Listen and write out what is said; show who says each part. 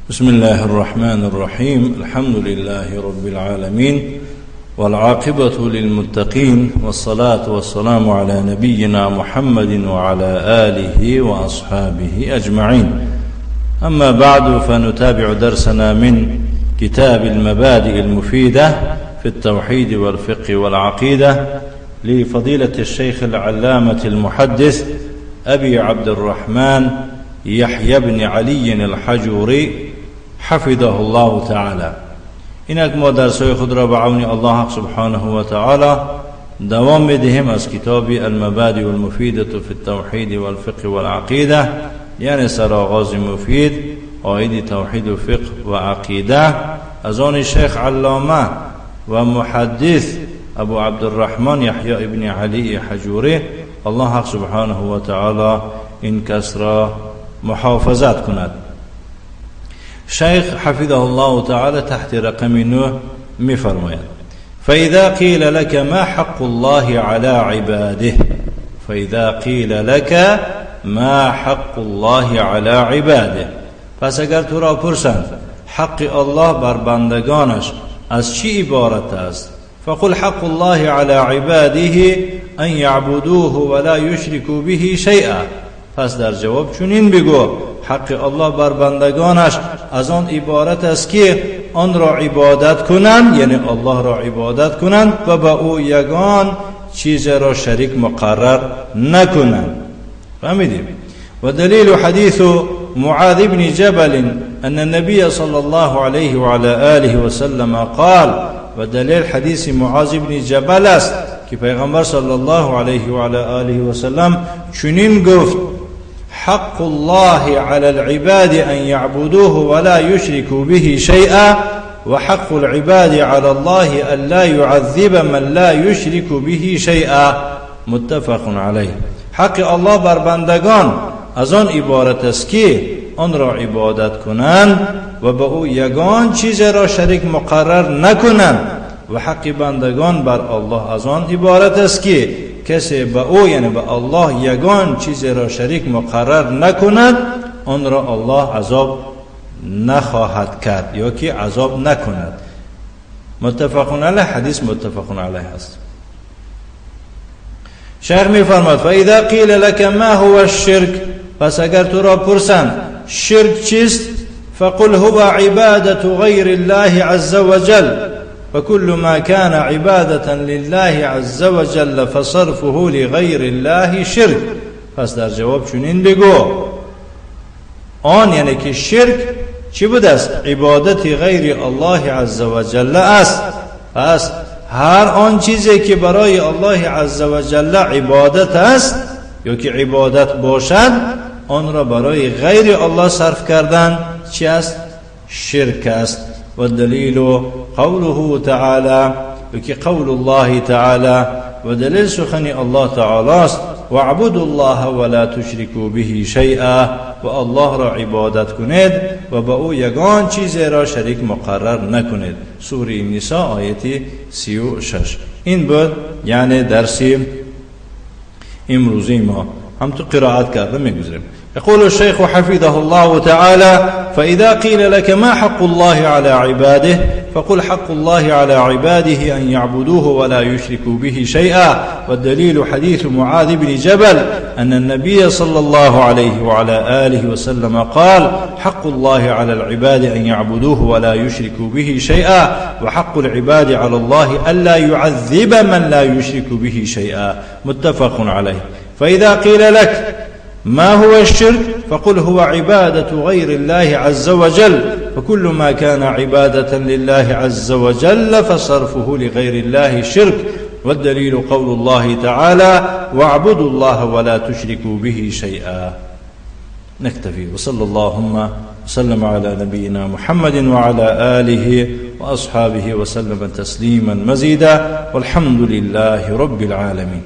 Speaker 1: بسم الله الرحمن الرحيم. الحمد لله رب العالمين، والعاقبة للمتقين، والصلاة والسلام على نبينا محمد وعلى آله وأصحابه أجمعين. أما بعد، فنتابع درسنا من كتاب المبادئ المفيدة في التوحيد والفقه والعقيدة لفضيلة الشيخ العلامة المحدث أبي عبد الرحمن يحيى بن علي الحجوري حفظه الله تعالى. اینک ما درسهای خود را به عون الله سبحانه و تعالی دوام میدهیم از کتاب المبادئ المفیدة فی التوحید والفقه والعقیده، یعنی سرآغاز مفید عاید توحید و فقه و عقیده، از آن شیخ علامه و محدث ابو عبدالرحمن یحیی ابن علی حجوری. الله حق سبحانه و تعالی این کس را محافظت کند. شیخ حفظه الله تعالی تحت رقم 9 میفرماید: فإذا قیل لك ما حق الله على عباده. فإذا قیل لك ما حق الله على عباده. پس اگر تو را پرسند حق الله بر بندگانش از چی عبارت است، فقل حق الله على عباده ان يعبدوه ولا يشركوا به شيئا. پس در جواب چنین بگو: حق الله بر بندگانش از آن عبارت است که آن را عبادت کنند، یعنی الله را عبادت کنند و به او یگان چیز را شریک مقرر نکنند. فهمیدیم؟ و دلیل حدیث معاذ بن جبل أن النبي صلى الله عليه وعلى آله وسلم قال. و دلیل حدیث معاذ بن جبل است که پیغمبر صلی الله علیه و علی آله و سلم چنین گفت: حق الله على العباد أن يعبدوه ولا يشركوا به شيئا، وحق العباد على الله أن لا يعذب من لا يشرك به شيئا. متفق عليه. حق الله بر بندگان از آن عبارت است که آن را عبادت کنند و به او یگان چیز را شریک مقرر نکنند، و حق بندگان بر الله از آن عبارت است که کسی به او، یعنی به الله، یگان چیز را شریک مقرر نکند، آن را الله عذاب نخواهد کرد یا که عذاب نکند. متفق علیه. حدیث متفق علیه است. شیخ میفرماد: فاذا قیل لك ما هو الشرک. پس اگر تو را پرسند شرک چیست، فقل هو عبادة غیر الله عز وجل، فكل ما كان عبادة لله عز وجل فصرفه لغير الله شرک. پس در جواب چنین بگو: آن، یعنی که شرک چی بود است؟ عبادت غیر الله عز وجل است. پس هر آن چیزی که برای الله عز وجل عبادت است یا که عبادت باشد، آن را برای غیر الله صرف کردن چی است؟ شرک است. والدلیل قوله تعالی، که قول الله تعالی، و دلیل سخن الله تعالی است: واعبدوا الله ولا تشركوا به شیئا. و الله را عبادت کنید و به او یگان چیز را شریک مقرر نکنید. سوره نساء آیت 36. این بود یعنی درس امروزی ما. هم تو قرائت کرده میگذریم. يقول الشيخ حفظه الله تعالى: فإذا قيل لك ما حق الله على عباده، فقل حق الله على عباده أن يعبدوه ولا يشركوا به شيئا. والدليل حديث معاذ بن جبل أن النبي صلى الله عليه وعلى آله وسلم قال: حق الله على العباد أن يعبدوه ولا يشركوا به شيئا، وحق العباد على الله ألا يعذب من لا يشرك به شيئا. متفق عليه. فإذا قيل لك ما هو الشرك، فقل هو عبادة غير الله عز وجل، فكل ما كان عبادة لله عز وجل فصرفه لغير الله شرك. والدليل قول الله تعالى: واعبدوا الله ولا تشركوا به شيئا. نكتفي، وصلى اللهم وسلم على نبينا محمد وعلى آله وأصحابه وسلم تسليما مزيدا، والحمد لله رب العالمين.